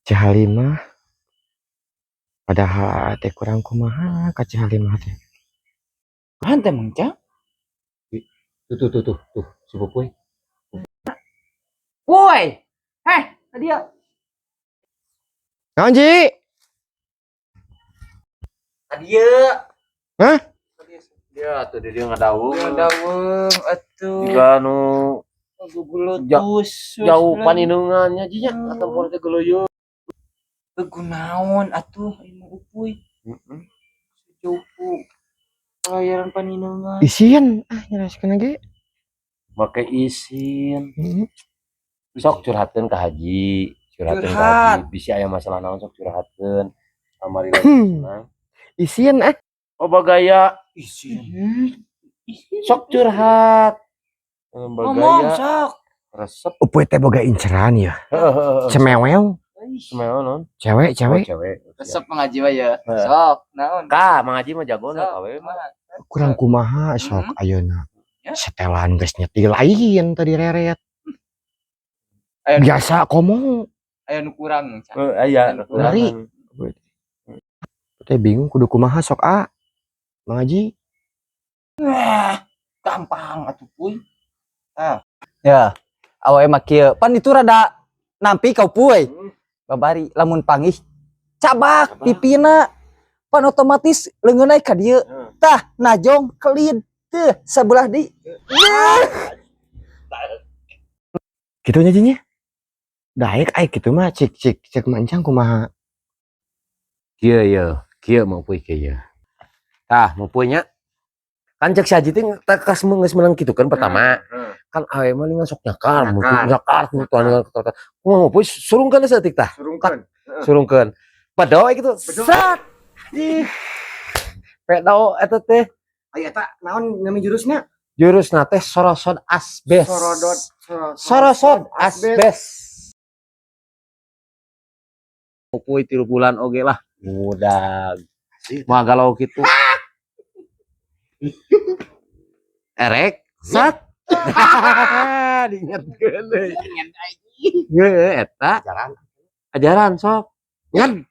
Ceu Halimah. Padahal teh kurang kumaha ka Ceu Halimah teh. Kumaha teh, Mang Cang? Tuh tuh tuh tuh tuh si Pupuy. Woi. Heh, dia. Naon, Ji? Dia. Hah? Dia tuh dia ngadaung. Ngadaweung atuh. Jiga nu Gugulutus. Jauh paninungannya ji nya atau teh geuleuyeung. Kunaon atuh ieu Upuy? Heeh. Jauh pelayaran paninungan. Isin ah nyeraskeun ge. Make isin. Heeh. Sok curhatkeun ka Haji, curhatkeun ka Curhat. Haji. Bisi aya masalah naon sok curhatkeun. Kamari lagi senang. Isin ah. Oh, bagaya Isin. Sok curhat. Eh, Ngomong bagaya sok. Resep. Upuy teh boga inceran ya. Heeh. Cemewew, Cemewew non? Cewek, Oh, cewek. Cewek. Resep mengaji wae ya. Heeh. Sok, naon? Ka, Mang Haji mah jagona Sok, kawe mah. kumaha? Kurang kumaha sok ayeuna. Ya. Setelan geus nyetil lain tadi reret. Aya nu, Biasa komo. Aya nu kurang, Cang. Heeh, aya. Ngeri. Teh bingung kudu kumaha sok ah. Mang Haji. Wah, gampang atuh, Puy. Ah. Ya, awake mah kieu. Pan itu rada nampi kau, Puy. Babari lamun panggih cabak pipina. Pan otomatis leungeun ka dieu. Tah, najong kelid teu sebelah di. Nah. Kitu nya, Ji, nya. Daek aik kitu mah cik cik cek mancang kumaha. Kieu ye, kieu mau Puy kieu ye. Tah, mau Puy nya. Kan cek si Haji teh kas geus meunang kitu kan pertama. Kan awe mah ningan sok nyakar, Nyakar. Nyakar tuh. Kumaha Puy, surungkeun saeutik tah. Surungkeun. Surungkeun. Pedo gitu. Sat. Ih. Pedo eta teh. Aya eta naon nami jurusna? Jurusna teh sorosod asbes. Sorodot. Sorosod asbes. Puy 3 bulan oge lah. Mudah. Mah galau kitu. Erek sat. Diingetkeun deui. Heueuh eta Ajaran. Ajaran sok. Ngan.